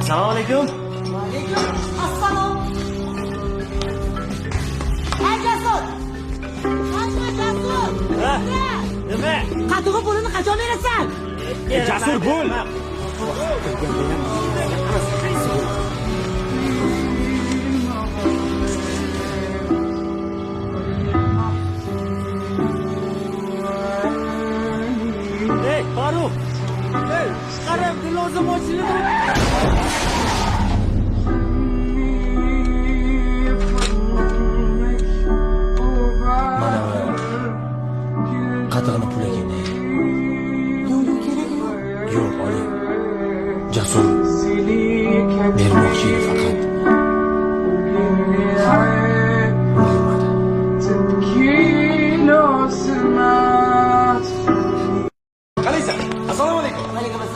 Assalomu alaykum. Alaykum assalom. Ay, Jasur! Qochma, Jasur! Ha? Nima? Qatig'i pulini qachon berasan? Jasur, bo'l. Ey, Farruh! Ey, qarang, Dilnoza mashinada. Mana qatig'ini pul ekan. Yo'q, yo'q, keragi yo'q. Yo'q, oling. Jasur bermoqchi edi, faqat ulgurmadi. Qalaysan? Assalomu alaykum. Alaykum assalom.